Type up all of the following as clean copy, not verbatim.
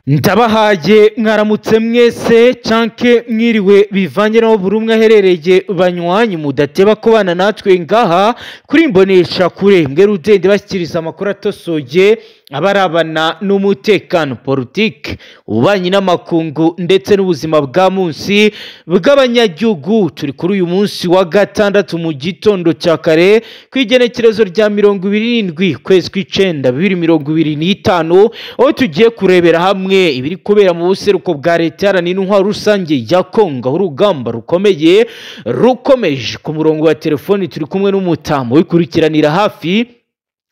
Ndabahaye mwaramutse mwese canke mwiriwe bivanye naho buri umwe aherereye banywanyi mudateba kubana natwe ngaha kuri imbonesha kure mwe rudende bashyikiriza amakuru atosoye abarabana n'umutekano politike ububanyi n'amakungu ndetse n'ubuzima bwa munsi bw'abanyagihugu. Turi kuri uyu munsi wa gatandatu mu gitondo cya kare ku igenekerezo rya 27 kwezi kw'icenda 2025, aho tugiye kurebera hamwe ibiri kubera mu buseruko bwa leta iharanira intwaro rusange ya Kongo, aho urugamba rukomeye rukomeje. Ku murongo wa telefoni turi kumwe n'umutamu wikurikiranira hafi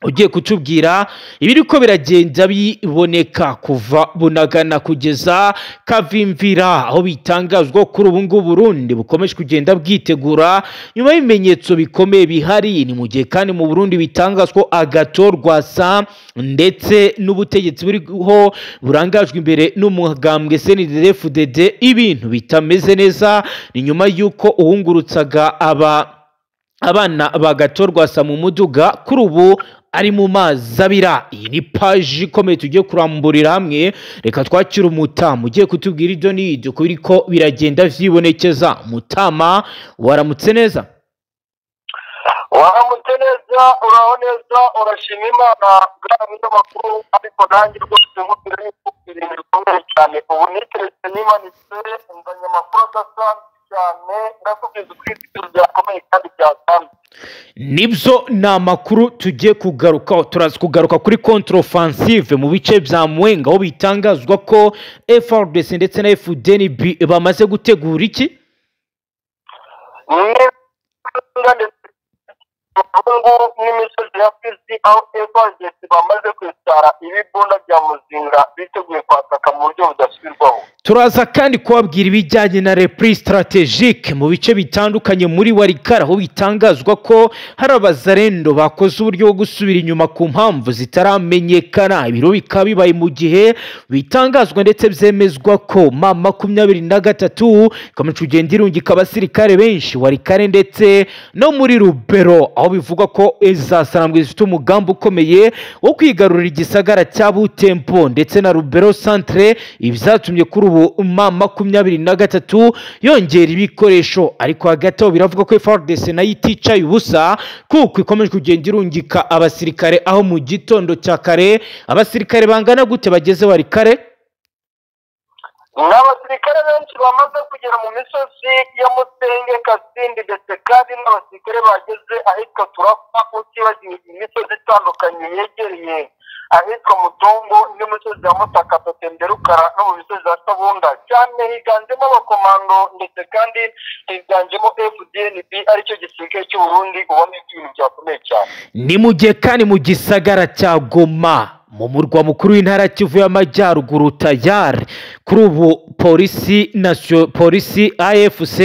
ugiye kutubwira ibiriko biragenda biboneka kuva Bunagana kugeza Kavimvira, aho bitangazwa kuri ubu ngubu Burundi bukomeje kugenda bwitegura nyuma y'ibimenyetso bikomeye bihari. Ni mu gihe kandi mu Burundi bitangazwa agatorwasa ndetse n'ubutegetsi buriho burangajwe imbere n'umugambwe CNDD-FDD ibintu bitameze neza. Ni nyuma y'uko uwungurutsaga abana bagatorwasa mu muduga kuri ubu ari mu mazi abira. Iyi ni paji ikomeye tugiye kuramburira hamwe. Reka twakire umutamu ugiye kutubwira ibyo n'ibyo ko biragenda vyibonekeza. Mutama, waramutse neza? Waramutse neza, uraho neza, urashima Imana bwa binyamakuru. Ariko nanjye rwose nkubwira yuko ibintu bikomeye cyane. Ubu niteretse nimanitse nzanye amakuru adasanzwe cyane, ndakubwiza ukuri ibintu byakomeye kandi byasanzwe. Nibyo ni amakuru tugiye kugaruka. Turaza kugaruka kuri contre-offensive mu bice bya Mwenga, aho bitangazwa ko FARDC ndetse na FDNB bamaze gutegura iki n'imisozi ya Fizi, aho FARDC bamaze kwitara ibibunda bya Muzinga biteguye kwataka mu buryo budasubirwaho. Turaza kandi kubabwira ibijyanye na repli strategique mu bice bitandukanye muri Walikale, aho bitangazwa ko hari abazarendo bakoze uburyo bwo gusubira inyuma ku mpamvu zitaramenyekana. Ibiro bikaba bibaye mu gihe bitangazwa ndetse byemezwa ko M23 ikomeje kugenda irungika abasirikare benshi Walikale ndetse no muri Rubero, aho bivugwa ko izasarambwe zifite umugambi ukomeye wo kwigarurira igisagara cya Butembo ndetse na Rubero centre. Ibyatumye kuri ubu M23 yongera ibikoresho, ariko hagati aho biravuga ko FARDC nayo iticaye ubusa kuko ikomeje kugenda irungika abasirikare, aho mu gitondo cya kare abasirikare bangana gute bageze Walikale? N'abasirikare benshi bamaze kugera mu misozi ya Mutenge, Kasindi ndetse kandi n'abasirikare bageze ahitwa Turapfa, utibagiwe imisozi itandukanye yegereye ahitwa Mutongo n'imisozi ya Mutaka, Totemberukara no mu misozi ya Sabunda. Cyane higanjemo abakomando ndetse kandi higanjemo FDNB aricyo gisirikare cy'u Burundi. Ubona ibintu byakomeye cyane. Ni mu gihe kandi mu gisagara cya Goma, mu murwa mukuru w'intara Kivu y'Amajyaruguru, tayari kuri ubu polisi AFC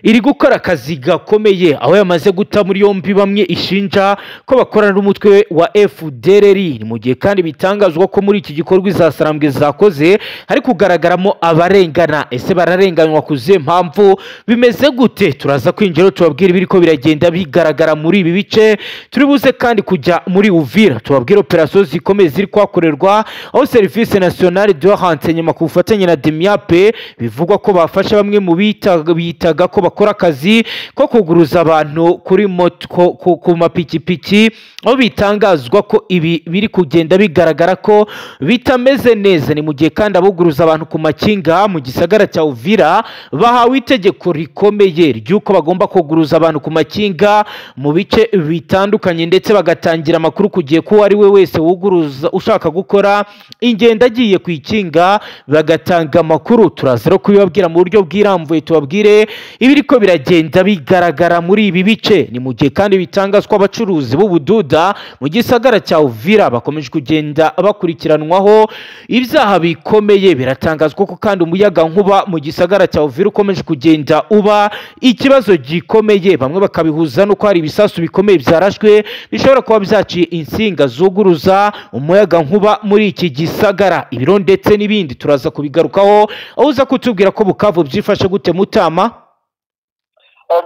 iri gukora akazi gakomeye, aho yamaze guta muri yombi bamwe ishinja ko bakorana n'umutwe wa FDLR. Ni mu gihe kandi bitangazwa ko muri iki gikorwa izasarambwe zakoze hari kugaragaramo abarengana. Ese bararenganywa ku zihe mpamvu? Bimeze gute? Turaza kwinjira tubabwira ibiriko biragenda bigaragara muri ibi bice. Turi buze kandi kujya muri Uvira tubabwira operasiyo zikomeye ziri kwakorerwa, aho Service Nationale de Renseignement ku bufatanye na DEMIAP bivugwa ko bafasha bamwe mu bitaga ko bakora akazi ko kuguruza abantu kuri moto ku mapikipiki, aho bitangazwa ko ibi biri kugenda bigaragara ko bitameze neza. Ni mu gihe kandi abuguruza abantu ku makinga mu gisagara cya Uvira bahawe itegeko rikomeye ry'uko bagomba kuguruza abantu ku makinga mu bice bitandukanye, ndetse bagatangira amakuru kugiye ko ari we wese wuguruza ushaka gukora ingendo agiye ku ikinga bagatanga amakuru. Turaza no kubibabwira mu buryo bwirambuye, tubabwire ibiriko biragenda bigaragara muri ibi bice. Ni mu gihe kandi bitangazwa abacuruzi b'ubududa mu gisagara cya Uvira bakomeje kugenda bakurikiranwaho ibyaha bikomeye. Biratangazwa ko kandi umuyaga nkuba mu gisagara cya Uvira ukomeje kugenda uba ikibazo gikomeye, bamwe bakabihuza nuko hari ibisasu bikomeye byarashwe bishobora kuba byaciye insinga zuguruza umuyaga nkuba muri iki gisagara. Ibiro ndetse n'ibindi turaza kubigarukaho, aho uza kutubwira ko Bukavu byifashe gute Mutama?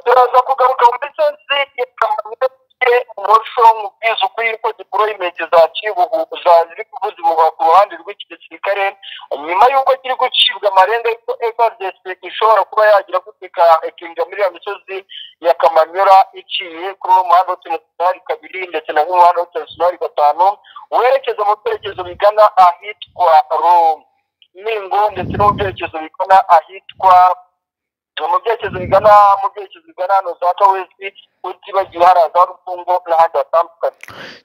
Turaza kugaruka mu misozi Mosho mubwiza ukuri yuko deployment ziri kuvuza ubuhuha ku ruhande rw'iki gisirikare, nyuma y'uko kiri gucibwa amarenga yuko FARDC ishobora kuba yagira guteka ikinjira muri ya misozi ya Kamanyola iciye kuri uwo muhanda wa 2 ndetse na nk'umuhanda wa 5 werekeza mu byerekezo bigana ahitwa Rumingo ndetse no mu byerekezo bigana ahitwa mu byerekezo bigana hano za Kawesi, utibagiwe hari za Rufungo n'ahandi hatandukanye.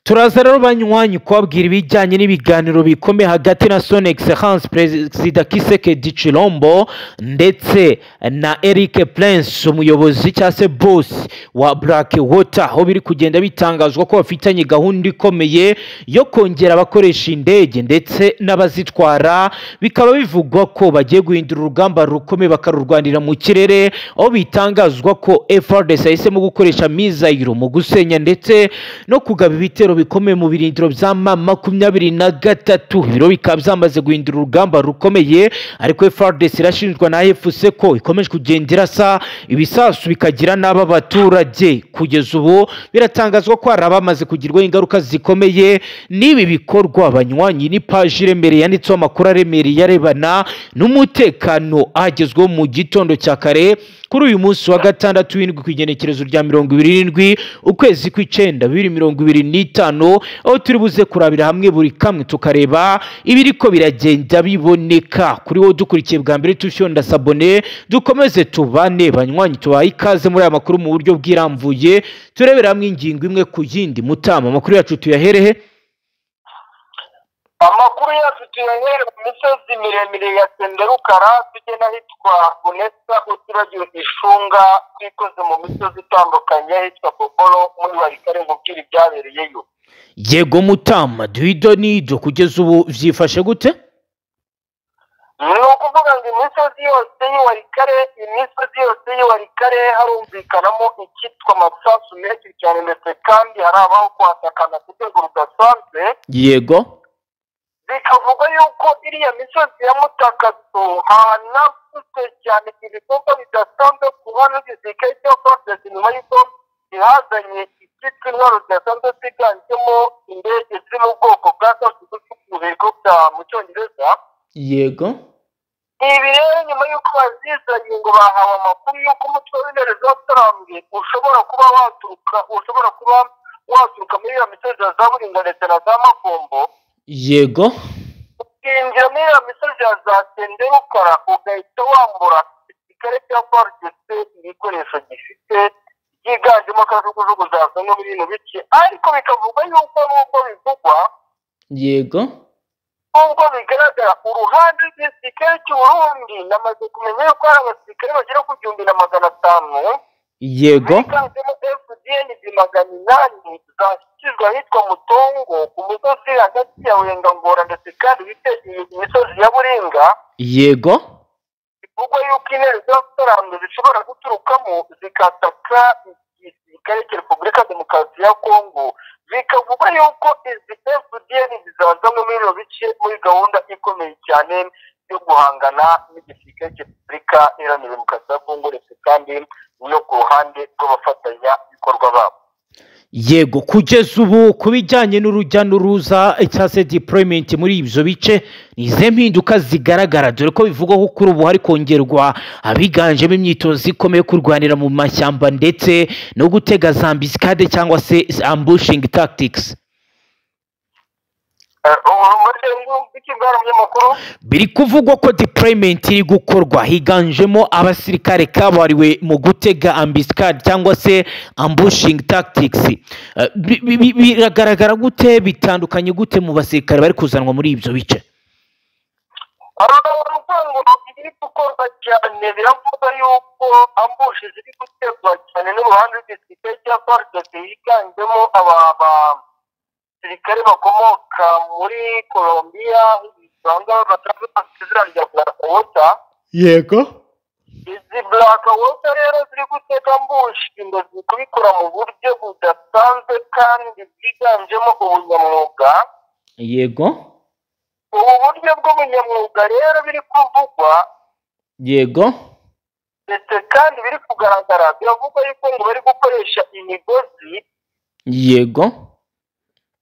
Turaza rero banywanyi kubabwira ibijyanye n'ibiganiro bikomeye hagati na Son Excellence Perezida Tshisekedi Tshilombo ndetse na Eric Prince, umuyobozi cyangwa se boss wa Blackwater, aho biri kugenda bitangazwa ko bafitanye gahunda ikomeye yo kongera abakoresha indege ndetse n'abazitwara. Bikaba bivugwa ko bagiye guhindura urugamba rukomeye bakarurwanira mu kirere, aho bitangazwa ko FARDC yahisemo gukoresha mizayiro mu gusenya ndetse no kugaba ibitero bikomeye mu birindiro bya M23. Ibiro bikaba byamaze guhindura urugamba rukomeye, ariko FARDC irashinjwa na AFC ko ikomeje kugenda irasa ibisasu bikagira n'aba baturage. Kugeza ubu biratangazwa ko hari abamaze kugirwaho ingaruka zikomeye n'ibi bikorwa. Banywanyi, ni paji iremereye yanditseho amakuru aremereye arebana n'umutekano agezweho mu gitondo cya kare kuri uyu munsi wa gatandatu w'indwi ku igenekerezo rya 27 ukwezi kw'icenda 2025, aho turi buze kurabira hamwe buri kamwe tukareba ibiriko biragenda biboneka. Kuri wowe dukurikiye bwa mbere, tufyonda sabone dukomeze tubane. Banywanyi, tubaye ikaze muri aya makuru mu buryo bwiramvuye, turebera hamwe ingingo imwe ku yindi. Mutama, amakuru yacu tuyaherehe? Amakuru yacu tuyahere mu misozi miremire ya Senderukara tujye n'ahitwa Bunesa, utibagiwe Ishunga twikoze mu misozi itandukanye ahitwa Kokoro muri Walikale, nkubwira ibyabereyeyo. Yego Mutama, duhido nido kugeza ubu vyifashe gute? Ni ukuvuga ngo imisozi yose y'Iwalikale, imisozi yose y'Iwalikale harumvikanamo icyitwa amasasu menshi cyane, ndetse kandi hari abaho kuhatakana ku rwego rudasanzwe. Yego, bikavugwa yuko iriya misozi ya Mutakato hanavuzwe cyane ibikorwa bidasanzwe ku ruhande rw'igisirikare cya FARDC, nyuma y'uko ihazanye icyitwa intwaro zidasanzwe ziganjemo indege ziri mu bwoko bwa kajugujugu helicopter mu cyongereza. Yego, ibi rero nyuma y'uko bazizanye ngo bahawe amakuru y'uko umutwe w'intare za Sarambwe ushobora kuba waturuka muri iyo misozi ya za Buringa ndetse na za Makombo. Yego, ukinjira muri iyo misozi ya za Senderukara ugahita wambura igisirikare cya FARDC ibikoresho gifite byiganjemo kajugujugu zazanywe muri bino bice, ariko bikavugwa yuko nubwo bivugwa, yego, nubwo bigaragara uruhande rw'igisirikare cy'Uburundi, namaze kumenya yuko hari abasirikare bagera ku 1500. Yego, biganjemo FDN 800 zashyizwe ahitwa Mutongo ku musozi hagati ya Wengangora ndetse kandi bite imisozi ya Buringa. Yego, bivugwa yuko intare za Sarambwe zishobora guturukamo zikataka igisirikare cya Repubulika Demokarasi ya Kongo. Bikavugwa yuko izi FDN zizazamo muri bino bice muri gahunda ikomeye cyane yo guhangana n'igisirikare cya Repubulika Iharanira Demokarasi ya Kongo ndetse kandi no ku ruhande rw'abafatanyabikorwa babo. Yego, kugeza ubu ku bijyanye n'urujya n'uruza cyangwa se deployment muri ibyo bice, ni izihe mpinduka zigaragara? Dore ko bivugwa ko kuri ubu hari kongerwa abiganjemo imyitozo ikomeye yo kurwanira mu mashyamba ndetse no gutega za embuscade cyangwa se ambushing tactics. Biri kuvugwa ko deployment iri gukorwa higanjemo abasirikare kabuhariwe mu gutega embuscade cyangwa se ambushing tactics. Biragaragara gute, bitandukanye gute mu basirikare bari kuzanwa muri ibyo bice? Ibiri gukorwa cyane biravugwa yuko ambushi ziri gutegwa cyane n'uruhande rw'igisirikare cya FARDC higanjemo abasirikare bakomoka muri Colombia, usanga batazi izina rya Blackwater. Yego, izi Blackwater rero ziri gutega ambushi ngo ziri kubikora mu buryo budasanzwe kandi bwiganjemo ubunyamwuga. Yego, ubu buryo bw'ubunyamwuga rero biri kuvugwa. Yego, ndetse kandi biri kugaragara, biravugwa yuko ngo bari gukoresha imigozi. Yego.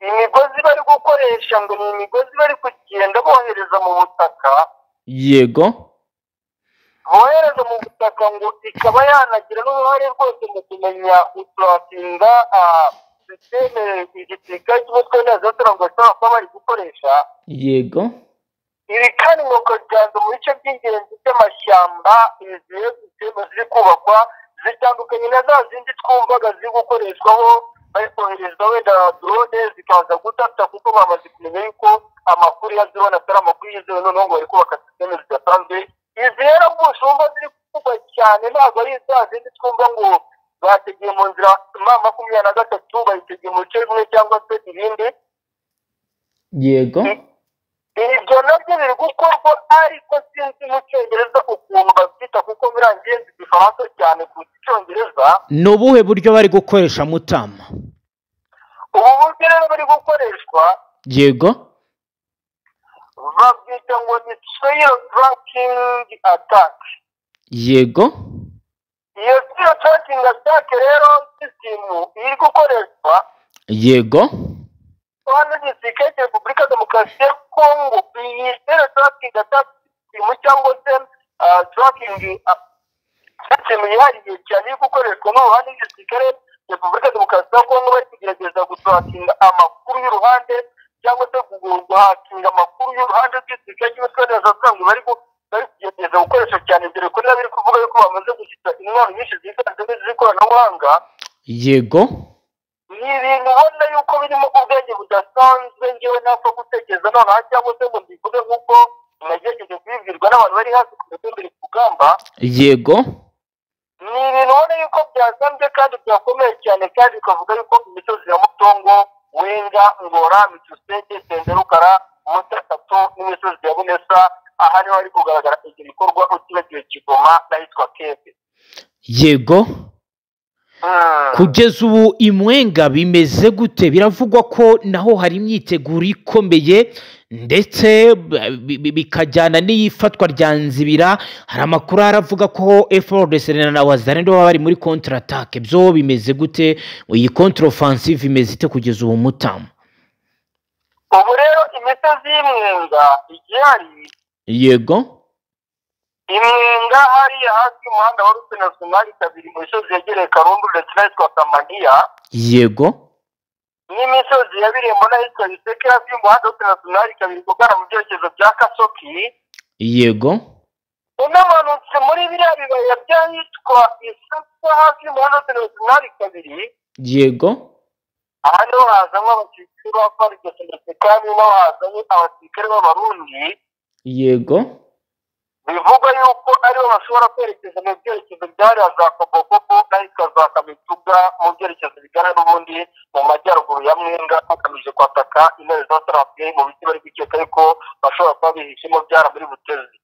Imigozi bari gukoresha ngo ni imigozi bari kugenda bohereza mu butaka. Yego. Bohereza mu butaka ngo ikaba yanagira n'uruhare rwose mu kumenya guturakinga sisiteme igisirikare cy'umutwe w'intare ngo bashobora kuba bari gukoresha. Yego. Ibi kandi ngo bikaganza mu bice by'ingenzi by'amashyamba. Izi sisiteme ziri kubakwa zitandukanye na za zindi twumvaga ziri gukoreshwaho bari kohereza wenda drone zikaza gutata, kuko bamaze kumenya yuko amakuru ya drone atari amakuru yizewe. Noneho ngo bari kubaka sisiteme zidasanzwe. Izi rero bushumba ziri kuvugwa cyane ntabwo ari za zindi twumva ngo bategeye mu nzira M23, bayitegeye mu bice bimwe cyangwa se ibindi. Yego. Ibyo nabyo biri gukorwa, ariko sinzi mu cyongereza ukuntu babyita, kuko birangiye nzi igifaransa cyane kuruta icyongereza. Ni ubuhe buryo bari gukoresha Mutama? Ubu buryo rero bari gukoreshwa, Yego. babwita ngo ni soil tracking attack. Yego. Iyo soil tracking attack rero system iri gukoreshwa, Yego. hano igisirikare cya Repubulika Demokarasi ya Kongo, iyi soil tracking attack system cyangwa se tracking system yihariye cyane iri gukoreshwa n'uruhande rw'igisirikare cya Repubulika Demokarasi ya Kongo, bari kugerageza guturakinga amakuru y'uruhande cyangwa se guhakinga amakuru y'uruhande rw'igisirikare cy'umutwe w'intare bari kugerageza gukoresha cyane, dore ko nabiri kuvuga yuko bamaze gushyira intwaro nyinshi ziganjemo iz'ikoranabuhanga. Yego. Ni ibintu ubona yuko birimo ubwenge budasanzwe, ngewe ntapfa gutekereza nonaha cyangwa se ngo mbivuge nk'uko nagerageje kubibwirwa n'abantu bari hafi ku mbere ku rugamba. Yego. Ni ibintu ubona yuko byazambye kandi byakomeye cyane, kandi bikavuga yuko imisozi ya Mutongo, Wenga, Ngora, Mitusenge, Senderukara, Mutakato n'imisozi ya Bunesa, aha niho hari kugaragara ibyo bikorwa, utibagiwe Kigoma n'ahitwa Kembe. Yego. Kugeza ubu imwenga bimeze gute? Biravugwa ko naho hari imyiteguro ikomeye, ndetse bikajyana n'iyifatwa rya Nzibira. Hari amakuru aravuga ko FARDC na Wazalendo baba bari muri contre attaque. Byo bimeze gute? Iyi contre offensive imeze ite kugeza ubu Mutama? Ubu rero imisozi y'imwenga igihari. Yego. Imwenga hariya hafi y'umuhanda wa route nationale 2 mu misozi yegereye Karundu ndetse n'ahitwa Kamaniya. Yego. N'imisozi ya Birembo n'ahitwa Biseke hafi y'umuhanda wa route nationale 2 ugana mu byerekezo bya Kasoki. Yego. Unamanutse muri biriya bibaya by'ahitwa Isasa hafi y'umuhanda wa route nationale 2. Yego. Aha niho hazanywe abasirikare ba FARDC ndetse kandi naho hazanywe abasirikare b'Abarundi. Yego. Bivugwa yuko aribo bashobora kwerekeza mu byerekezo byariya za Kobokobo n'ahitwa za Kamituga, mu byerekezo bigana n'ubundi mu majyaruguru ya Mwenga, bagamije kwataka intare za Sarabwe mu biti bari gukeka yuko bashobora kuba bihishemo byara muri Butezi.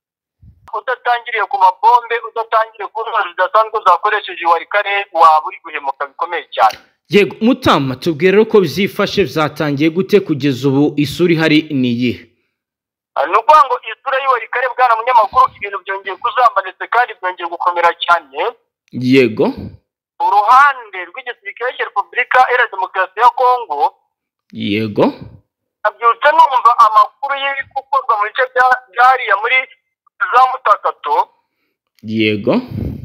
Udatangiriye ku mabombe, udatangiriye ku ntwaro zidasanzwe zakoresheje Warikare, waba uri guhemuka bikomeye cyane. Yego Mutama, tubwire rero ko byifashe, byatangiye gute kugeza ubu, isura ihari ni iyihe? Ni ukuvuga ngo isura y'Iwarikare, bwana munyamakuru, ibintu byongeye kuzamba ndetse kandi byongeye gukomera cyane. Yego. Uruhande rw'igisirikare cya Repubulika Iharanira Demokarasi ya Kongo. Yego. Nabyutse numva amakuru y'ibiri gukorwa mu bice byariya muri za Mutakato. Yego.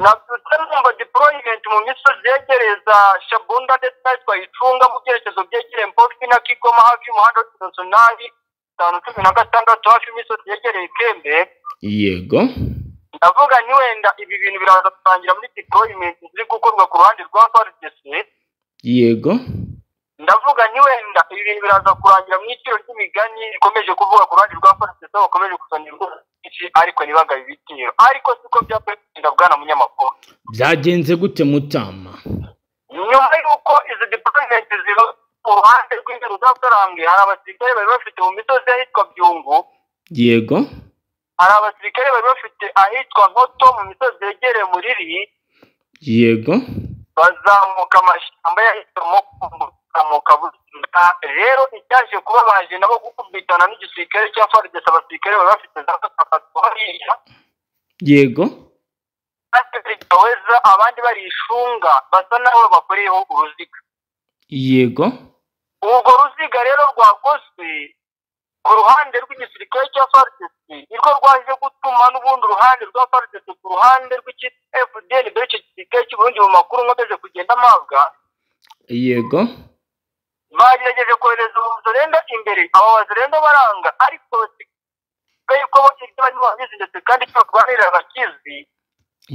Nabyutse numva deployment mu misozi yegereye za Shabunda ndetse n'ahitwa Icunga mu byerekezo byegereye Mpofi na Kigoma hafi y'umuhanda wa nationale 516 hafi y'imisozi yegereye Kembe. Yego. Ndavuga ni wenda ibi bintu biraza kutangira muri deployment ziri gukorwa ku ruhande rwa FARDC. Yego. Ndavuga ni wenda ibi bintu biraza kurangira mu iciro ry'imigani rikomeje kuvuga ku ruhande rwa FARDC, bakomeje kuzanirwa ariko ntibagabe ibitero. Ariko siko byakugenda bwana munyamakuru. Byagenze gute Mutama? Nyuma y'uko izi deployment ziba ku ruhande rw'ingabo za Sarambwe, hari abasirikare bari bafite mu misozi ahitwa Byungu. Yego. Hari abasirikare bari bafite ahitwa Nkoto mu misozi yegereye Muriri. Yego. Bazamuka amashyamba y'ahitwa Mokumbu, bazamuka Businga. Rero icyaje kuba baje nabo gukubitana n'igisirikare cya FARDC, abasirikare bari bafite za gatatu hariya. Yego. Abandi barishunga basa naho bakoreyeho uruziga. Yego. Urwo ruziga rero rwakozwe ku ruhande rw'igisirikare cya FARDC nirwo rwaje gutuma n'ubundi uruhande rwa FARDC ku ruhande rw'iki FDN mbere icyo gisirikare cy'u Burundi mu makuru nkomeje kugenda mpabwa. Yego. Bagerageje kohereza abazalendo imbere, abo bazalendo baranga, ariko yuko bo ibyo barimo babizi ndetse kandi icyo barwanirira bakizi.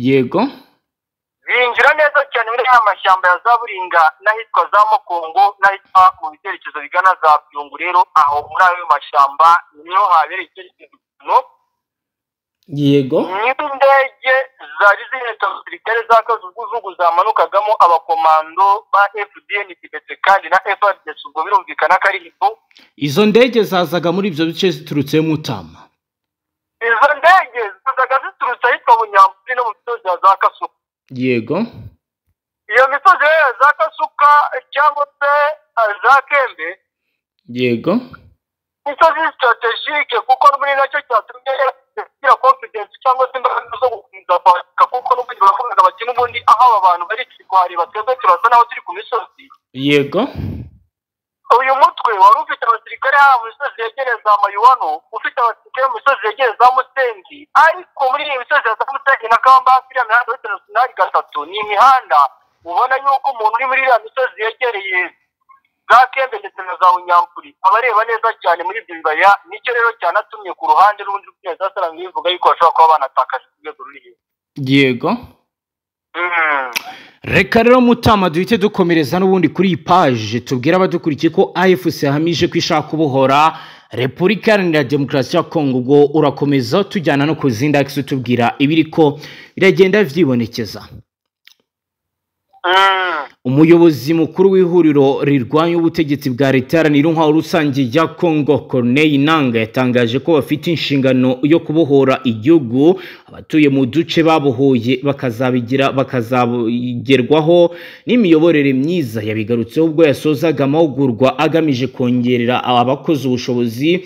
Yego. Binjira neza cyane muri ya mashyamba ya za Buringa n'ahitwa za Mukongo n'ahitwa mu biterekezo bigana za Byungu. Rero aho muri ayo mashyamba niho habereye icyo kintu. Yego. N'indege zari zihetse abasirikare za kajugujugu zamanukagamo abakomando ba FDN ndetse kandi na FARDC, ubwo birumvikana ko ari ifu. Izo ndege zazaga muri ibyo bice ziturutse Mutama. Izo ndege zazaga ziturutse ahitwa Bunyambuzi no mu misozi ya za Kasuka. Yego. Iyo misozi rero ya za Kasuka cyangwa se za Kembe. Yego. Imisozi strategique, kuko muri nacyo cyatumye kugira confidence cyangwa se imbaraga zo gukomeza kwaka, kuko n'ubundi baravugaga bati n'ubundi aho aba bantu bari turi kuhareba twebwe turasa n'aho turi ku misozi. Yego. Uyu mutwe wari ufite abasirikare haba mu misozi yegereye za Mayuwano, ufite abasirikare mu misozi yegereye za Musengi, ariko muri iyi misozi ya za Musengi na Kamba iriya mihanda yose nationale 3 ni imihanda ubona yuko umuntu uri muri iriya misozi yegereye za Kembe ndetse na za Bunyampuri aba areba neza cyane muri ibyo bibaya. Nicyo rero cyanatumye ku ruhande rundi rw'intare za Sarambwe bivuga yuko bashobora kuba banatakaje ku rwego ruri hejuru. Yego. Reka rero Mutama duhite dukomereza n'ubundi kuri iyi page, tubwire abadukurikiye ko AFC yahamije ko ishaka kubohora Repubulika Iharanira Demokarasi ya Kongo. Ubwo urakomeza tujyana no ku zindi axes tubwira ibiriko biragenda vyibonekeza. Umuyobozi mukuru w'ihuriro rirwanya ubutegetsi bwa leta iharanira intwaro rusange ya Kongo, Corneille Nangaa, yatangaje ko bafite inshingano yo kubohora igihugu, abatuye mu duce babohoye bakazabigira bakazagerwaho n'imiyoborere myiza. Yabigarutseho ubwo yasozaga amahugurwa agamije kongerera abakozi ubushobozi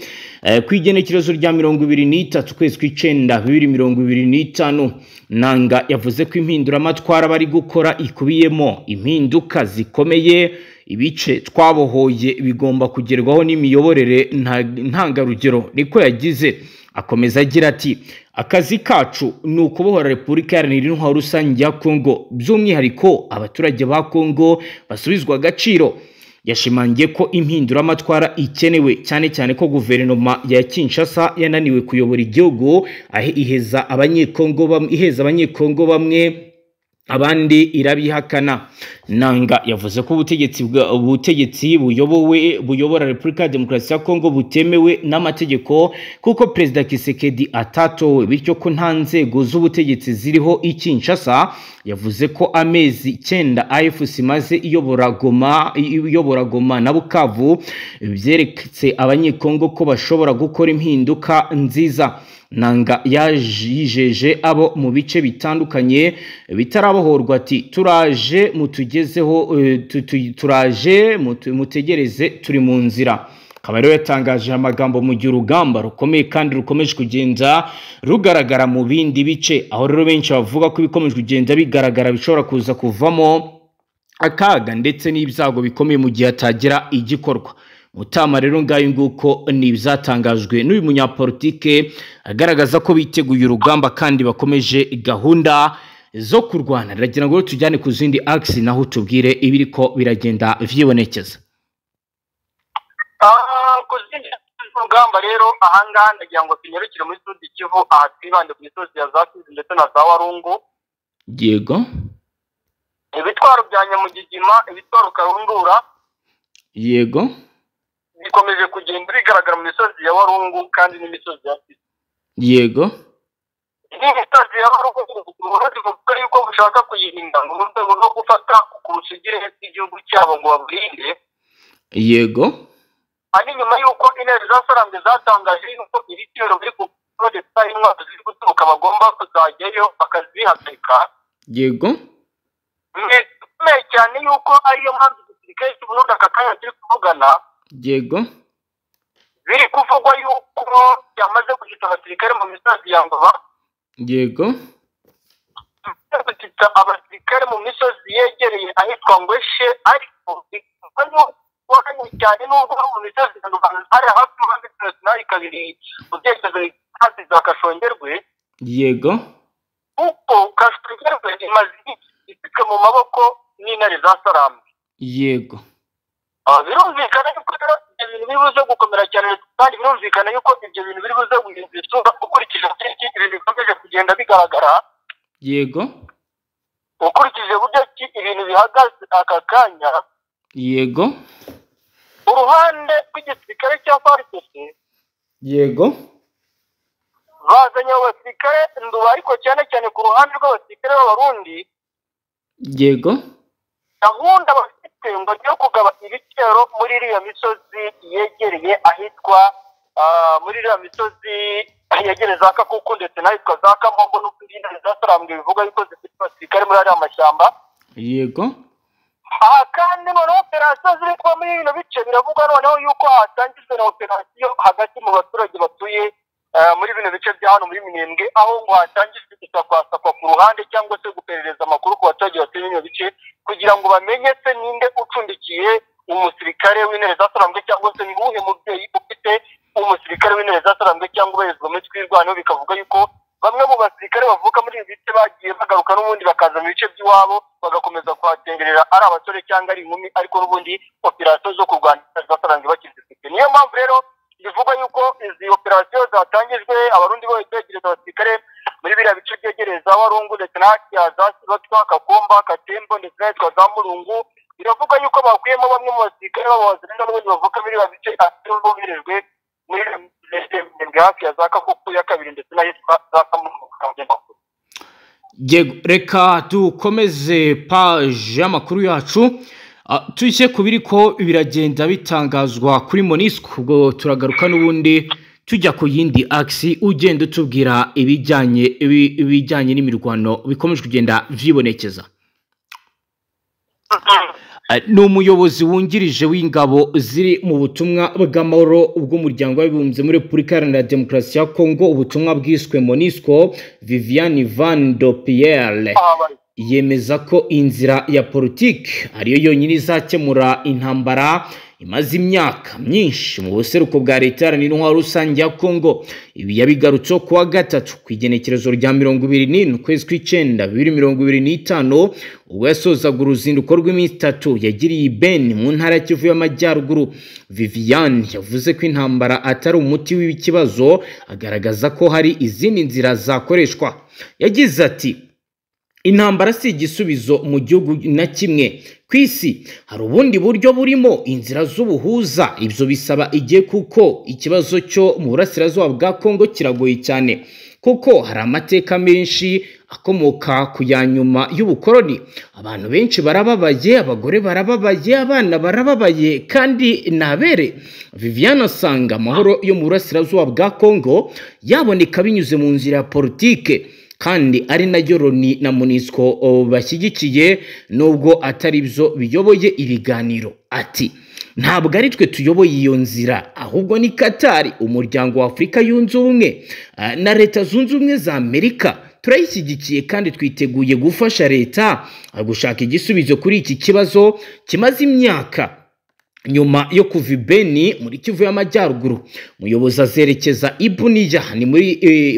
ku igenekerezo rya 23 ukwezi kw'icenda 2025. Nangaa yavuze ko impinduramatwara bari gukora ikubiyemo impinduka zikomeye, ibice twabohoye bigomba kugerwaho n'imiyoborere ntangarugero, niko yagize. Akomeza agira ati akazi kacu ni ukubohora Repubulika Iharanira Intwaro Rusange ya Kongo, by'umwihariko abaturage ba Kongo basubizwa agaciro. Yashimangiye ko impinduramatwara ikenewe cyane cyane ko guverinoma ya Kinshasa yananiwe kuyobora igihugu, aho iheza abanyekongo bamwe abandi irabihakana. Nangaa yavuze ko ubutegetsi buyobora Repubulika ya Demokarasi ya Kongo butemewe n'amategeko, kuko Perezida Tshisekedi atatowe, bityo ko nta nzego z'ubutegetsi ziriho i Kinshasa. Yavuze ko amezi 9 AFC maze iyobora Goma na Bukavu byeretse abanyekongo ko bashobora gukora impinduka nziza. Nangaa yijeje abo mu bice bitandukanye bitarabohorwa ati turaje mutugezeho, turaje mutegereze, turi mu nzira. Akaba rero yatangaje amagambo mu gihe urugamba rukomeye kandi rukomeje kugenda rugaragara mu bindi bice, aho rero benshi bavuga ko ibikomeje kugenda bigaragara bishobora kuza kuvamo akaga ndetse n'ibyago bikomeye mu gihe hatagira igikorwa. Mutama rero ngayo nguko ni ibyatangajwe n'uyu munyapolitike agaragaza ko biteguye urugamba kandi bakomeje gahunda zo kurwana. Ndagira ngo tujyane ku zindi axes naho tubwire ibiriko biragenda vyibonekeza. Ku zindi rugamba rero ahangaha ndagira ngo tunyarukire muri Sud Kivu, aha twibande ku misozi ya za Kivu ndetse na za Warungu. Yego. Ibitwaro bya Nyamugigima, ibitwaro karundura. Yego. Bikomeje kugenda bigaragara mu misozi ya Warungu kandi n'imisozi ya Kivu. Yego. Iyi misozi ya Warungu uburundi buvuga yuko bushaka kuyirinda mu rwego rwo gufata ku busigire bw'igihugu cyabo ngo baburinde. Yego. Ari nyuma yuko intare za Sarambwe zatangaje yuko ibitero biri kurodeta intwaro ziri guturuka bagomba kuzajyayo bakazihagarika. Yego. Bikomeye cyane yuko ariyo mpamvu igisirikare cy'u Burundi aka kanya turi kuvugana. Yego. Biri kuvugwa yuko yamaze gushyitsa abasirikare mu misozi ya Ngoma. Yego. Gushyitsa abasirikare mu misozi yegereye ahitwa Ngweshe, ariko Bivugwa cyane nubwo mu misozi hari hafi y'umuhanda kabiri mu byerekezo hafi za Kashongerwe. Yego. Kuko Kashongerwe imaze ifite mu maboko n'intare za Sarambwe. Yego. Birumvikana yuko ibyo bintu biri buze gukomera cyane, kandi birumvikana yuko ibyo bintu biri buze guhindura isura ukurikije ibintu bikomeje kugenda bigaragara. Yego. Ukurikije uburyo ki ibintu bihagaze aka kanya. Yego. Uruhande rw'igisirikare cya FARDC. Yego. Bazanye abasirikare nduba, ariko cyane cyane ku ruhande rw'abasirikare b'Abarundi. Yego. Gahunda bafite ngo yo kugaba ibitero muri iriya misozi yegereye ahitwa muri iriya misozi yegereye za Kakuku ndetse n'ahitwa za Kamogo n'utundi za Sarambwe, bivuga yuko zifite abasirikare muri ariya mashyamba. Yego. Aha kandi noneho operasiyo ziri kuba muri bino bice, biravugwa noneho yuko hatangijwe na operasiyo hagati mu baturage batuye muri bino bice bya hano muri Minembwe, aho ngo hatangijwe isakwasakwa ku ruhande cyangwa se guperereza amakuru ku baturage batuye muri bino bice kugira ngo bamenye se ninde ucumbikiye umusirikare w'intare za Sarambwe, cyangwa se ni uwuhe mubyeyi ufite umusirikare w'intare za Sarambwe cyangwa ubarizwa muri Twirwaneho. Bikavuga yuko bamwe mu basirikare bavuka muri ibi bice bagiye bagaruka n'ubundi bakaza mu bice by'iwabo bagakomeza kuhatemberera ari abasore cyangwa ari inkumi, ariko n'ubundi operasiyo zo kurwanya intare za Sarambwe bakizifite. Niyo mpamvu rero bivugwa yuko izi operasiyo zatangijwe, Abarundi bose begereza abasirikare muri biriya bice byegereye za Warungu ndetse n'ahitwa za Sibatwa, Kakomba, Katembo ndetse n'ahitwa za Murungu. Biravuga yuko bakuyemo bamwe mu basirikare b'Abazalendo n'ubundi bavuka muri biriya bice boherejwe muri hafi ya za Kakuku ya kabiri ndetse n'ahitwa za Kamungu. Yego, reka dukomeze page y'amakuru yacu, tujye ku biriko biragenda bitangazwa kuri MONUSCO. Ubwo turagaruka n'ubundi tujya ku yindi axe, ugenda utubwira ibijyanye n'imirwano bikomeje kugenda vyibonekeza. Ni umuyobozi wungirije w'ingabo ziri mu butumwa bw'amahoro bw'umuryango w'abibumbye muri Repubulika Iharanira Demokarasi ya Kongo, ubutumwa bwiswe MONUSCO, Viviane Van de Pierre, yemeza ko inzira ya politiki ariyo yonyine izakemura intambara imaze imyaka myinshi mu buseruko bwa leta iharanira intwaro rusange ya Kongo. Ibi yabigarutseho kuwa gatatu ku igenekerezo rya 24 ukwezi kw'icyenda 2025, ubwo yasozaga uruzinduko rw'iminsi itatu yagiriye i Beni mu ntara ya Kivu y'Amajyaruguru. Viviane yavuze ko intambara atari umuti w'ikibazo, agaragaza ko hari izindi nzira zakoreshwa. Yagize ati: intambara si igisubizo mu gihugu na kimwe ku isi, hari ubundi buryo burimo inzira z'ubuhuza. Ibyo bisaba igihe kuko ikibazo cyo mu burasirazuba bwa Kongo kiragoye cyane, kuko hari amateka menshi akomoka ku ya nyuma y'ubukoloni. Abantu benshi barababaye, abagore barababaye, abana barababaye, kandi nabere. Viviane asanga amahoro yo mu burasirazuba bwa Kongo yaboneka binyuze mu nzira ya politike, kandi ari nayo Loni na MONUSCO bashyigikiye, nubwo atari byo biyoboye ibiganiro. Ati: ntabwo ari twe tuyoboye iyo nzira, ahubwo ni Katari, umuryango wa Afurika yunze ubumwe na Leta zunze ubumwe za Amerika. Turayishyigikiye kandi twiteguye gufasha leta gushaka igisubizo kuri iki kibazo kimaze imyaka. Nyuma yo kuva i Beni muri Kivu y'Amajyaruguru, umuyobozi azerekeza i Bunia ni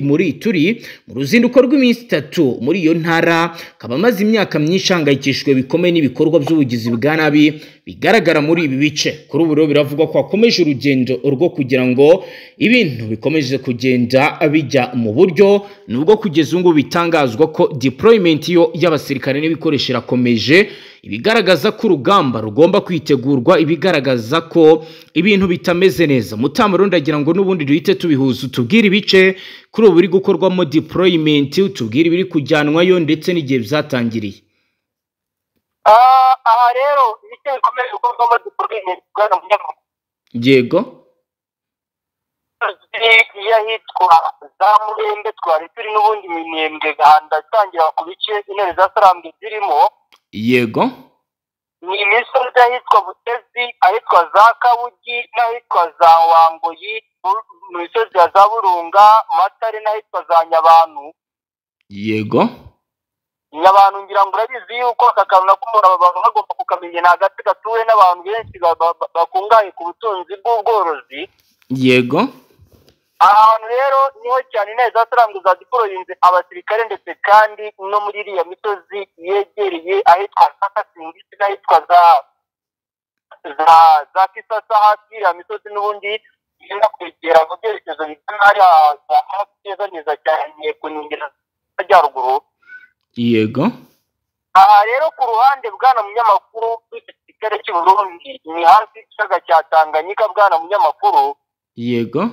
muri Ituri mu ruzinduko rw'iminsi itatu muri iyo ntara. Akaba amaze imyaka myinshi ahangayikishijwe bikomeye n'ibikorwa by'ubugizi bwa nabi bigaragara muri ibi bice. Kuri ubu rero biravugwa ko akomeje urugendo rwo kugira ngo ibintu bikomeje kugenda bijya mu buryo, nubwo kugeza ubu bitangazwa ko deployment yo y'abasirikare n'ibikoresho irakomeje, ibigaragaza ko urugamba rugomba kwitegurwa, ibigaragaza ko ibintu bitameze neza. Mutamaro, ndagira ngo n'ubundi duhite tubihuza, utubwire ibice kuri ubu biri gukorwamo deployment, utubwire ibiri kujyanwayo ndetse n'igihe byatangiriye. Aha rero ibice bikomeje gukorwamo deployment, bwana munyamakuru. Yego. Y'ahitwa za Murembe twari turi n'ubundi Minembwe, gahanda itangira ku bice intare za Sarambwe zirimo. Yego. Ni imisozi ahitwa Butezi, ahitwa za Kabugi n'ahitwa za Wangoyi, mu misozi ya za Burunga, Matare n'ahitwa za Nyabantu. Yego. Abantu ngira ngo urabizi yuko aka kantu nako umuntu baba bagomba kukamenya, ni agace gatuwe n'abantu benshi bakungahaye ku butunzi bw'ubworozi. Yego. Ahantu rero niho cyane intare za Sarambwe zadiporoyinze abasirikare, ndetse kandi no muri iriya misozi yegereye ahitwa za Kasingisi n'ahitwa za Kisasa, hafi y'iriya misozi n'ubundi igenda kwegera mu byerekezo bigana hariya za hafi neza neza cyane ku nkengero z'amajyaruguru. Yego. Aha rero ku ruhande, bwana munyamakuru, w'igisirikare cy'u Burundi ni hafi y'ikiyaga cya Tanganyika, bwana munyamakuru. Yego.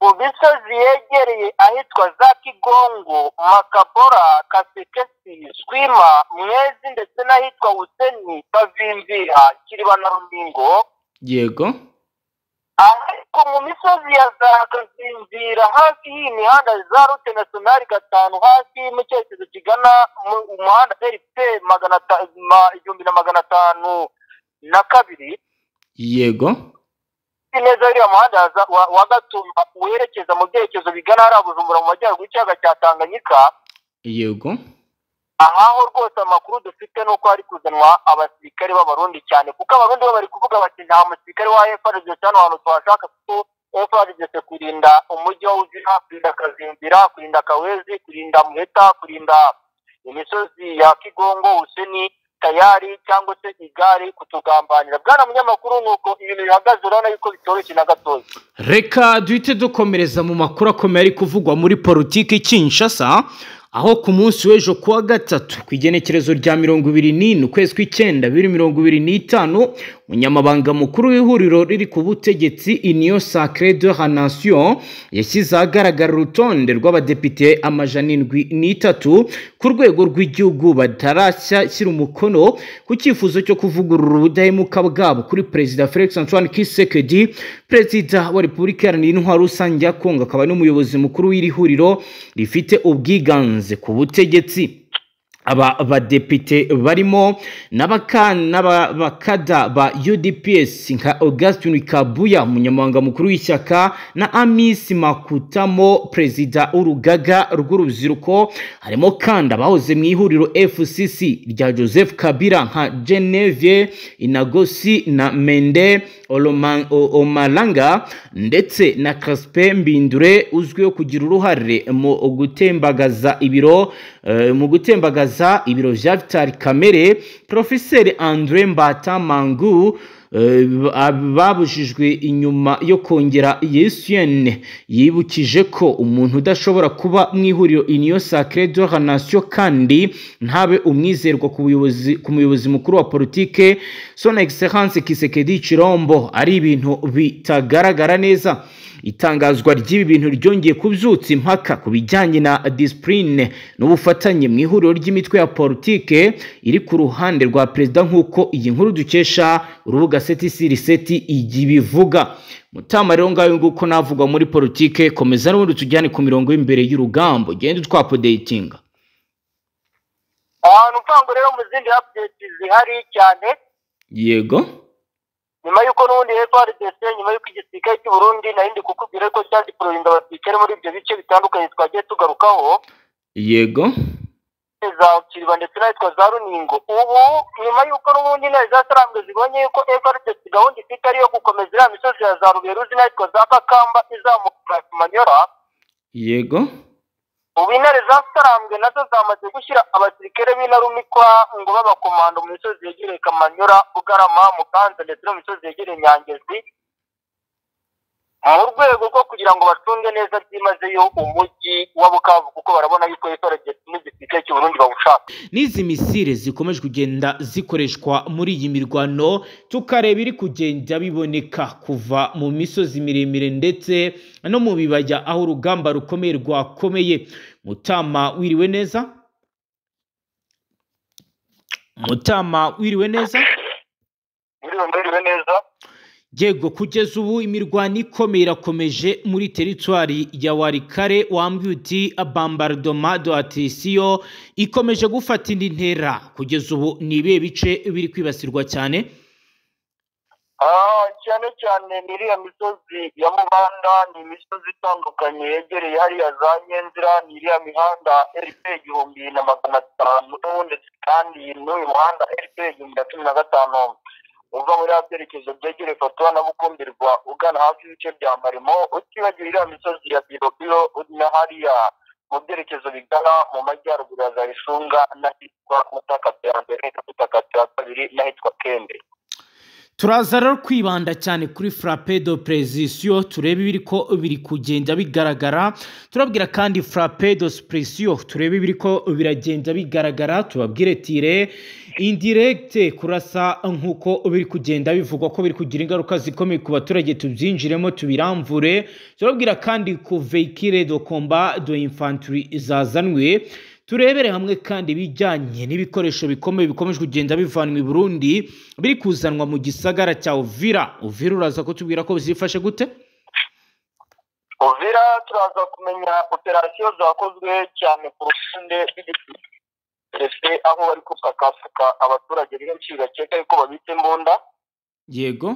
Mu misozi yegereye ahitwa za Kigongo, Makabora, Kasekesi, Swima, Mwezi ndetse n'ahitwa Buseni, Kavimvira, Kiriba na Rumingo. Yego. Ariko mu misozi ya za Kavimvira, hafi y'iyi mihanda za route nationale 5, hafi mu cyerekezo kigana mu umuhanda RP 1502. Yego. Neza uriya muhanda wa Gatumba werekeza mu byerekezo bigana hariya Bujumbura mu majyaruguru y'ikiyaga cya Tanganyika. Yego. Ahaho rwose amakuru dufite ni uko hari kuzanwa abasirikare b'Abarundi cyane, kuko Abarundi bo bari kuvuga bati nta musirikare wa FARDC hano hantu tuhashaka, kuko FARDC kurinda umujyi wa Uvira, kurinda Kavimvira, kurinda Kawezi, kurinda Muheta, kurinda imisozi ya Kigongo, Useni, tayari cyangwa se igare kutugambanira. Bwana munyamakuru, nuko ibintu bihagaze, urabona yuko bitoroshye na gatoya. Reka duhite dukomereza mu makuru akomeye ari kuvugwa muri politiki Kinshasa, aho ku munsi w'ejo kuwa gatatu ku igenekerezo rya 24 ukwezi kw'icyenda 2025, umunyamabanga mukuru w'ihuriro riri ku butegetsi Union Sacrée de la Nation yashyize ahagaragara urutonde rw'abadepite 703 ku rwego rw'igihugu batarashyira umukono ku cyifuzo cyo kuvugurura ubudahemuka bwabo kuri Perezida Felix Antoine Tshisekedi, Perezida wa Repubulika Iharanira Intwaro Rusange ya Kongo, akaba n'umuyobozi mukuru w'iri huriro rifite ubwiganze ku butegetsi. Aba badepite barimo n'abakada ba UDPS nka Augustin Kabuya, umunyamabanga mukuru w'ishyaka, na Amis Makutamo, perezida w'urugaga rw'urubyiruko. Harimo kandi abahoze mu ihuriro FCC rya Joseph Kabila nka Genevieve Inagosi na Mende Omalanga, ndetse na Crispin Mbindure uzwiho kugira uruhare mu gutembagaza ibiro vya Vital Kamerhe, Professeur André Mbata Mangu, babujijwe inyuma yo kongera Yesuyen. Yibukije ko umuntu udashobora kuba mu ihuriro Union Sacrée de la Nation kandi ntabe umwizerwa ku muyobozi mukuru wa politike Son Excellence Tshisekedi Tshilombo ari ibintu bitagaragara neza. Itangazwa ry'ibi bintu ryongeye kubyutsa impaka ku bijyanye na discipline n'ubufatanye mu ihuriro ry'imitwe ya politike iri ku ruhande rwa perezida, nk'uko iyi nkuru dukesha urubuga Seti igibivuga. Mutama rero ngayo nguko navugwa muri politike, komeza n'ubundi tujyane ku mirongo y'imbere y'urugamba, ugende twapodatinga. Ahantu mpango rero mu zindi updates zihari cyane. Yego. Nyuma yuko n'ubundi FARDC, nyuma yuko igisirikare cy'u Burundi nari kukubwira ko cyadiporoyinga abasirikare muri ibyo bice bitandukanye twagiye tugarukaho. Yego. Za Kiriba ndetse n'ahitwa za Runingo. Ubu nyuma yuko n'ubundi intare za Sarambwe zibonye yuko FARDC gahunda ifite ari iyo gukomeza iriya misozi ya za Ruberuzi n'ahitwa za Kakamba izamuka Manyora. Yego. Ubu intare za Sarambwe nazo zamaze gushyira abasirikare b'intarumikwa ngo b'abakomando mu misozi yegereye Kamanyora, Bugarama, Muganza ndetse no mu misozi yegereye Nyangezi, mu rwego rwo kugira ngo bacunge neza byimazeyo umujyi wa Bukavu, kuko barabona yuko FARDC n'igisirikare cy'u Burundi bawushaka. N'izi misile zikomeje kugenda zikoreshwa muri iyi mirwano, tukareba iri kugenda biboneka kuva mu misozi miremire ndetse no mu bibaya aho urugamba rukomeye rwakomeye. Mutama wiriwe neza? Mutama wiriwe neza? Wiriwe neza. Yego, kugeza ubu imirwano ikomeye irakomeje muri teritwari ya Walikale. Wambwiye uti bombardement de attrition ikomeje gufata indi ntera. Kugeza ubu ni ibihe bice biri kwibasirwa cyane? Cyane cyane ni iriya misozi ya Mubanda, ni imisozi itandukanye yegereye hariya za Nyenzira, ni iriya mihanda RP 1500, ndetse kandi n'uyu muhanda RP 1015 uva muri ya byerekezo byegereye Fatuwa na Bukumbirwa ugana hafi y'ibice bya Marimo, utibagiwe iriya misozi ya Birobiro na hariya mu byerekezo bigana mu majyaruguru ya za Ishunga n'ahitwa Mutakati ya mbere na Mutakati ya kabiri n'ahitwa Kembe. Turaza rero kwibanda cyane kuri frappe de precision, turebe ibiri ko biri kugenda bigaragara. Turabwira kandi frappe de pression, turebe ibiri ko biragenda bigaragara, tubabwire tire indirecte kurasa nkuko biri kugenda bivugwa ko biri kugira ingaruka zikomeye ku baturage, tubyinjiremo tubiramvure. Turabwira kandi ku véhicule de combat de infanterie zazanwe, turebere hamwe kandi ibijyanye n'ibikoresho bikomeye bikomeje kugenda bivanwa i Burundi biri kuzanwa mu gisagara cya Uvira. Uvira uraza kutubwira ko bizifashe gute? Uvira turaza kumenya operasiyo zakozwe cyane ku ruhande rw'igisirikare, aho bari gusakasaka abaturage benshi bakeka yuko babitse imbunda. Yego.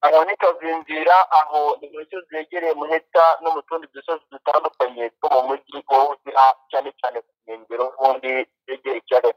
Aho ni Kazinzira, aho ni mu misozi yegereye Muheta no mu tundi dusozi dutandukanye two mu mujyi wa Uvira, cyane cyane ku nkengero z'ubundi zegereye ikiyaga.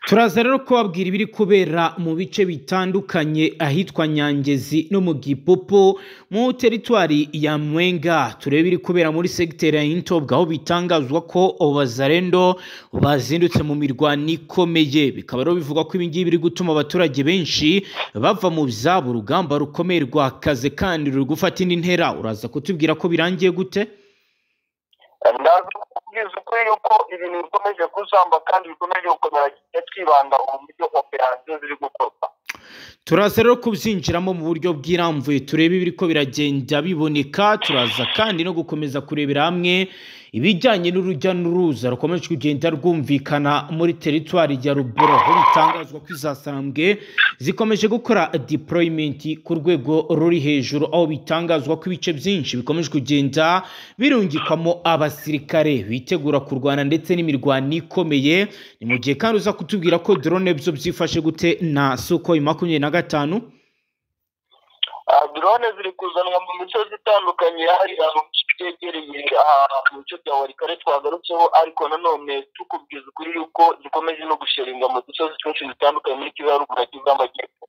Turaza rero kubabwira ibiri kubera mu bice bitandukanye ahitwa Nyangezi no mu Gipopo mu teritwari ya Mwenga. Turebe ibiri kubera muri segiteri ya Intobwa, aho bitangazwa ko Abazarendo bazindutse mu mirwano ikomeye. Bikaba rero bivugwa ko ibi ngibi biri gutuma abaturage benshi bava mu byabo, urugamba rukomeye rwakaze kandi ruri gufata indi ntera. Uraza kutubwira ko birangiye gute? Ndaza kukubwiza ukuri yuko ibintu bikomeje kuzamba kandi bikomeje gukomera, twibanda mu buryo operasiyo ziri gukorwa. Turaza rero kubyinjiramo mu buryo bwirambuye, turebe ibiri ko biragenda biboneka. Turaza kandi no gukomeza kurebera hamwe ibijyanye n'urujya n'uruza rukomeje kugenda rwumvikana muri teritwari ya Rubero, aho bitangazwa ko izasambwe zikomeje gukora deployment ku rwego ruri hejuru, aho bitangazwa ko ibice byinshi bikomeje kugenda birungikwamo abasirikare bitegura kurwana ndetse n'imirwano ikomeye. Ni mu gihe kandi uza kutubwira ko drone byo byifashe gute na Sukhoi 25. Drone ziri kuzanwa mu misozi itandukanye hariya mu bice byegereye mu bice bya Warikare twagarutseho, ariko nanone tukubwiza ukuri yuko zikomeje no gusheringa mu dusozi twinshi dutandukanye muri Kivu ya ruguru na Kivu y'Amajyepfo.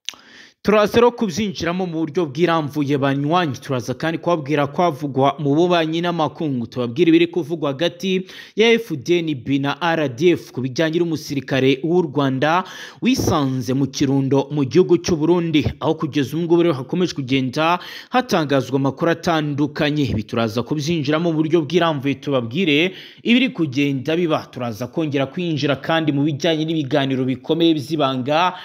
Turaza rero kubyinjiramo mu buryo bwirambuye banywanyi. Turaza kandi kubabwira kwavugwa mu bubanyi n'amakungu, tubabwira ibiri kuvugwa hagati ya FDNB na RDF ku bijyanye n'umusirikare w'u Rwanda wisanze mu Kirundo mu gihugu cy'u Burundi, aho kugeza ubu ngubu rero hakomeje kugenda hatangazwa amakuru atandukanye. Ibi turaza kubyinjiramo mu buryo bwirambuye, tubabwire ibiri kugenda biba. Turaza kongera kwinjira kandi mu bijyanye n'ibiganiro bikomeye by'ibanga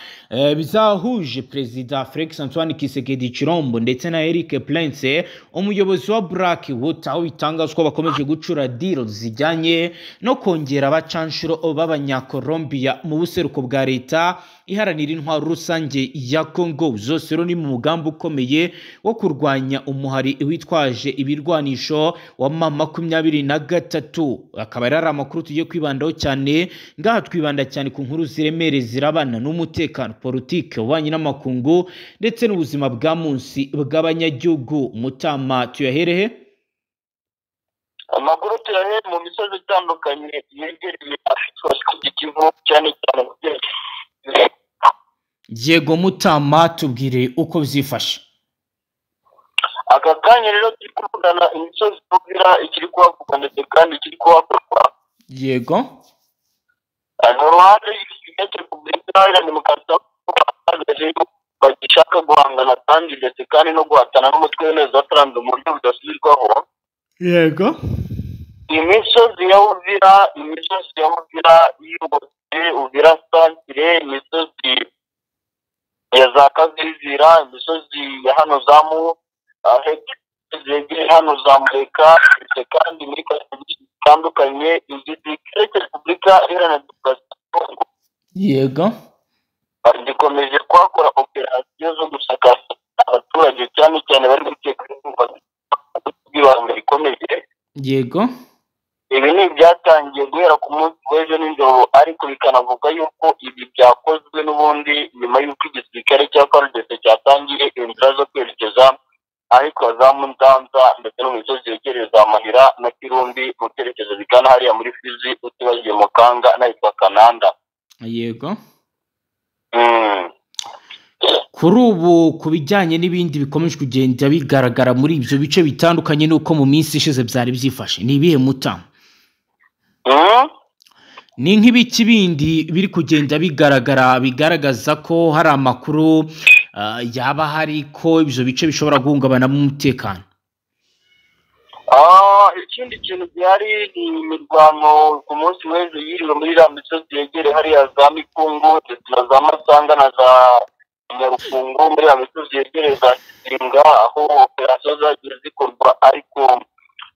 bizahuje Perezida Felix Antoine Tshisekedi Tshilombo ndetse na Eric Prince, umuyobozi wa Black Water, aho bitangazwa ko bakomeje gucura deal zijyanye no kongera abacanshuro b'Abanyakolombia mu buseruko bwa leta iharanira intwaro rusange ya Congo. Zose rero ni mu mugambi ukomeye wo kurwanya umuhari witwaje ibirwanisho wa M23. Akaba ari amakuru tugiye kwibandaho cyane. Ngaha twibanda cyane ku nkuru ziremereye zirabana n'umutekano, politike, ububanyi n'amakungu ndetse n'ubuzima bwa munsi bw'abanyagihugu. Mutama, tuyaherehe? Amakuru tuyahere mu misozi itandukanye yegereye ahitwa Kivu, cyane cyane mu byerekezo. Yego Mutama, tubwire uko byifashe. Aka kanya rero turi kuvugana, imisozi Uvira ikiri kuhavugwa ndetse kandi ikiri kuhakorwa. Yego. Mu ruhande rw'igihugu cya Repubulika Iharanira Demokarasi ya Kongo bagaragaje yuko bagishaka guhangana kandi ndetse kandi no guhatana n'umutwe w'inteko watanzwe mu buryo budasubirwaho. Yego. Imisozi ya Uvira, imisozi ya Uvira yose, Uvira santire, imisozi ya za Kazizira, imisozi ya hano zamu zegereye hano za Mureka, ndetse kandi muri karitsiye zitandukanye igisirikare cya Repubulika Iharanira Demokarasi ya Kongo Yego. gikomeje kuhakora operasiyo zo gusakasa abaturage, cyane cyane bari gukeka bw'ibanga rikomeye. Yego. Ibi ni ibyatangiye guhera ku munsi w'ejo nijoro, ariko bikanavuga yuko ibi byakozwe n'ubundi nyuma y'uko igisirikare cya FARDC cyatangiye inzira zo kwerekeza ahitwa za Mutanza ndetse no mu misozi yegereye za Mahira na Kirumbi mu byerekezo bigana hariya muri Fizi, utibagiye Mukanga n'ahitwa Kananda. Yego. Kuri ubu ku bijyanye n'ibindi bikomeje kugenda bigaragara muri ibyo bice bitandukanye n'uko mu minsi ishize byari byifashe, ni ibihe muta? Ni nk'ibiki bindi biri kugenda bigaragara bigaragaza ko hari amakuru yaba hari ko ibyo bice bishobora guhungabanamo umutekano? Ikindi kintu gihari ni imirwano ku munsi w'ejo yiriwe muri iriya misozi yegereye hariya za Mikungu ndetse na za Masanga na za Nyarukungu, muri iriya misozi yegereye za Kizinga, aho operasiyo zagiye zikorwa ariko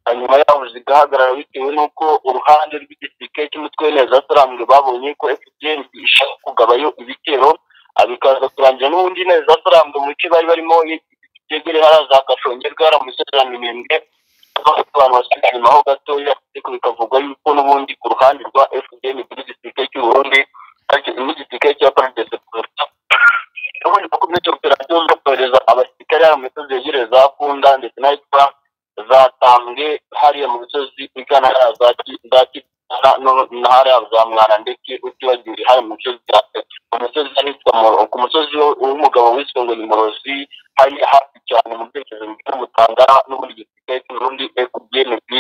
hanyuma yaho zigahagarara bitewe n'uko uruhande rw'igisirikare cy'umutwe w'interahamwe babonye ko FDL ishaka kugabayo ibitero, bikaza kurangira n'ubundi interahamwe mu bice bari barimo byegereye hariya za Kashongerwa, hariya mu misozi ya Minembwe, abantu basigaye inyuma ho gatoya, ariko bikavugwa yuko n'ubundi ku ruhande rwa FDL n'igisirikare cy'u Burundi n'igisirikare cya FARDC n'ubundi bakomeje operasiyo zo kohereza abasirikare hariya mu misozi yegereye za Kunda ndetse n'ahitwa za Tambwe, hariya mu misozi igana hariya za Kitana na hariya za Mwana, ndetse utibagiwe hariya mu misozi ahitwa ku musozi w'umugabo wiswe ngo ni Murozi, hari hafi cyane mu byerekezo bya Mutangara n'ubundi gisirikare cy'u Burundi FDNB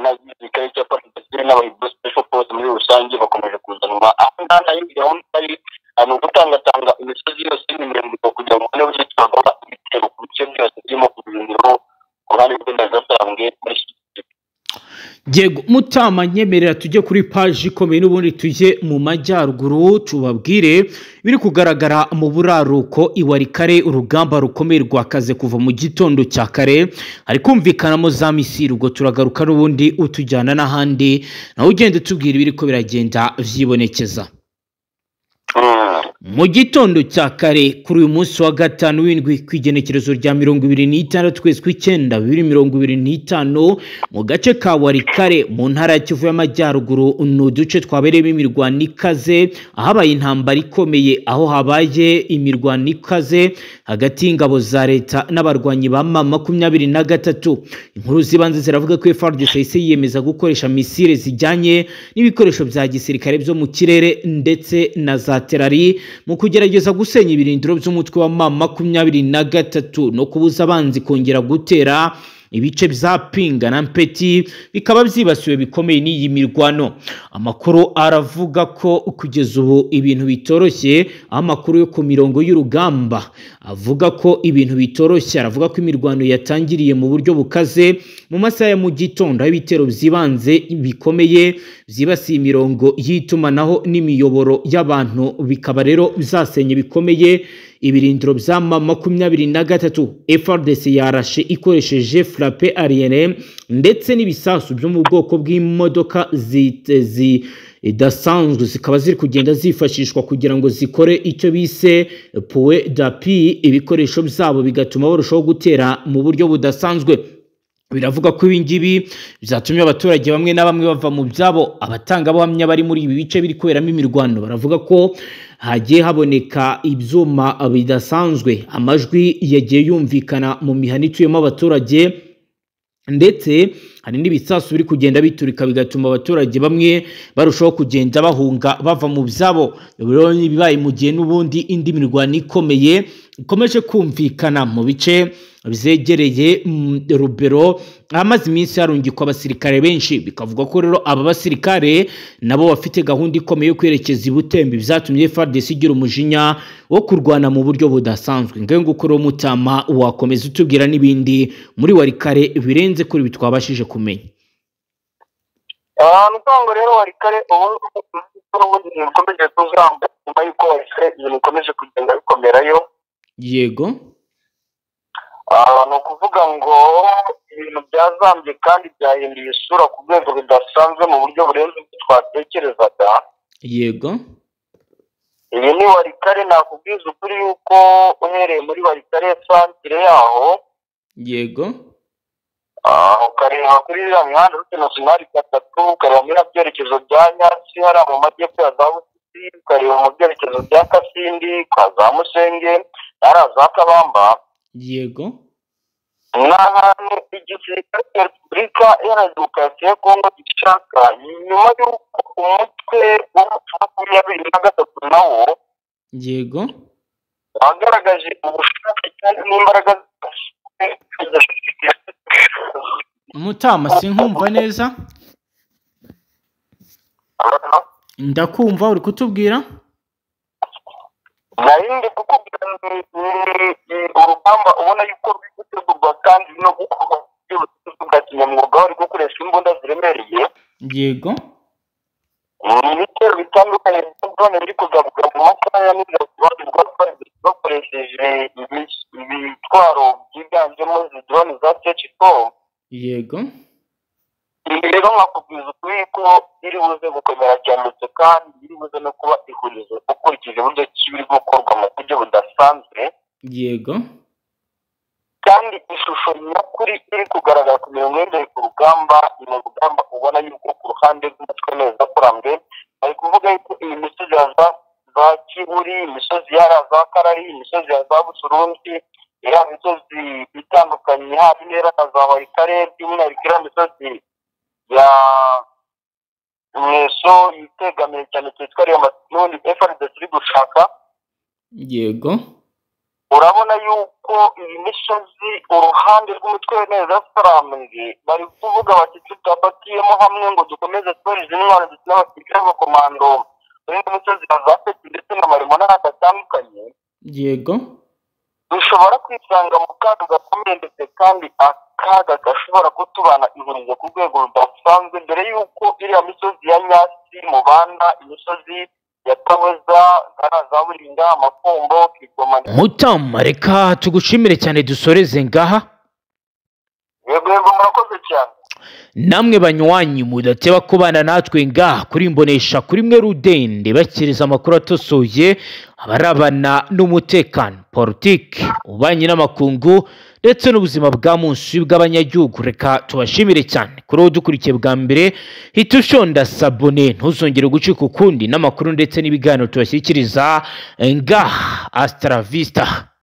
n'igisirikare cya FARDC n'abahibo Special Force muri rusange bakomeje kuzanwa. Aha ngaha nayo gahunda ari ni ugutangatanga imisozi yose y'imirembe kugira ngo babone uburyo twagaba ibitero ku bice byose birimo kubirindiro ku ruhande rw'interahamwe muri iki gihe. Yego Mutama, nyemerera tujye kuri paji ikomeye n'ubundi tujye mu majyaruguru tubabwire biri kugaragara mu buraruko iwarikare. Urugamba rukomeye rwakaze kuva mu gitondo cya kare, hari kumvikanamo za misiri. Ubwo turagaruka n'ubundi utujyana n'ahandi, nawe ugenda utubwira ibiri ko biragenda vyibonekeza. Mu gitondo cya kare kuri uyu munsi wa gatanu w'indwi ku igenekerezo rya 26 ukwezi kw'icyenda 2025 mu gace ka Warikare mu ntara ya Kivu y'Amajyaruguru, ni uduce twabereyemo imirwano ikaze, ahabaye intambara ikomeye, aho habaye imirwano ikaze hagati y'ingabo za leta n'abarwanyi ba M23. Inkuru z'ibanze ziravuga ko FARDC yahise yiyemeza gukoresha misile zijyanye n'ibikoresho bya gisirikare byo mu kirere ndetse na za terari mu kugerageza gusenya ibirindiro by'umutwe wa M23 no kubuza abanzi kongera gutera ibice bya Pinga na Mpeti, bikaba byibasiwe bikomeye n'iyi mirwano. Amakuru aravuga ko kugeza ubu ibintu bitoroshye, amakuru yo ku mirongo y'urugamba avuga ko ibintu bitoroshye, aravuga ko imirwano yatangiriye mu buryo bukaze mu masaha ya mu gitondo, aho ibitero byibanze bikomeye byibasiye imirongo y'itumanaho n'imiyoboro y'abantu, bikaba rero bizasenye bikomeye ibirindiro bya M23. FARDC yarashe ikoresheje frappe aérienne ndetse n'ibisasu byo mu bwoko bw'imodoka zidasanzwe, zikaba ziri kugenda zifashishwa kugira ngo zikore icyo bise point d'appui, ibikoresho byabo bigatuma barushaho gutera mu buryo budasanzwe. Biravuga ko ibi ngibi byatumye abaturage bamwe na bamwe bava mu byabo. Abatangabuhamya bari muri ibi bice biri kuberamo imirwano baravuga ko hagiye haboneka ibyuma bidasanzwe, amajwi yagiye yumvikana mu mihana ituyemo abaturage, ndetse hari n'ibisasu biri kugenda biturika bigatuma abaturage bamwe barushaho kugenda bahunga bava mu byabo. Rero bibaye mu gihe n'ubundi indi mirwano ikomeye ikomeje kumvikana mu bice byegereye Rubero, ahamaze iminsi harungikwa abasirikare benshi. Bikavuga ko rero aba basirikare nabo bafite gahunda ikomeye yo kwerekeza i Butembe, byatumye FARDC igira umujinya wo kurwana mu buryo budasanzwe. Ngayo nguko rero Mutama, wakomeza utubwira n'ibindi muri Warikare birenze kuri ibi twabashije kumenya. Ni ukuvuga ngo rero Warikare ubu ngubu bikomeje kuzamba nyuma y'uko Warikare ibintu bikomeje kugenda bikomerayo. Yego. Ni ukuvuga ngo ibintu byazambye kandi byahinduye isura ku rwego rudasanzwe mu buryo burenze ubwo twatekerezaga. Yego. Iyi ni Warikare, nakubwiza ukuri yuko uhereye muri Warikare santire yaho. Yego. Ukareba kuri iriya mihanda route nationale 3, ukareba muri byerekezo bya Nyasi hariya mu majyepfo ya za Busisi, ukareba mu byerekezo bya Kasindi kwa za Musenge hariya za Kabamba. Yego. Ni ahantu igisirikare cya Repubulika Iharanira Demokarasi ya Kongo gishaka, nyuma y'uko umutwe wa 23 nawo yego wagaragaje ubushake kandi n'imbaraga. Mutama, sinkumva neza. Ndakumva, uri kutubwira? Narindi kukubwira urugamba ubona yuko ruri gutegurwa kandi no gukorwa bwa kinyamwuga, bari gukoresha imbunda ziremereye. Yego. Ni ibitero bitandukanye drone biri kugabwa mu masaha ya nijoro bakoresheje ibitwaro byiganjemo izi drone za CH4. Yego. Ibi rero nkakubwiza ukuri ko biri buze gukomera cyane, ndetse kandi biri buze no kuba ihurizo ukurikije uburyo ki biri gukorwa mu buryo budasanzwe. Yego. Kandi ishusho nyakuri iri kugaragara ku mirongo y'imbere ku rugamba, ni urugamba ubona yuko ku ruhande rw'umutwe neza kurambwe bari kuvuga yuko iyi misozi ya za Kiburi, imisozi ya za Karari, imisozi ya za Busurungi, iriya misozi itandukanye haba intera na za Warikare, by'umwihariko iriya misozi ya Mweso yitegamiye cyane cyitwa ariyo n'ubundi FARDC iri gushaka. Yego. Urabona yuko iyi misozi uruhande rw'umutwe neza sarambwe bari kuvuga bati tutafatiyemo hamwe ngo dukomeze twohereze intwaro ndetse n'abasirikare b'abakomando muri ino misozi ya za Peti ndetse na Marimo n'ahandi hatandukanye. Yego. Dushobora kwisanga mu kaga gakomeye, ndetse kandi akaga gashobora kutubana ihurizo ku rwego rudasanzwe, mbere y'uko iriya misozi ya Nyasi, Mubanda, imisozi ya Kaboza, za Burinda, Makombo, Kigoma. Mutama, reka tugushimire cyane, dusoreze ngaha. Yego yego, murakoze cyane. Namwe banywanyi mudateba kubana natwe ngaha kuri Imbonesha kuri mwe rudende bakiriza amakuru atosoye abarabana n'umutekano, politiki, ububanyi n'amakungu ndetse n'ubuzima bwa munsi bw'abanyagihugu. Reka tubashimire cyane kuri uwo dukurikiye bwa mbere, hita ushonda sabone ntuzongere gucika ukundi n'amakuru ndetse n'ibiganiro tubashyikiriza ngaha. Hasta la vista.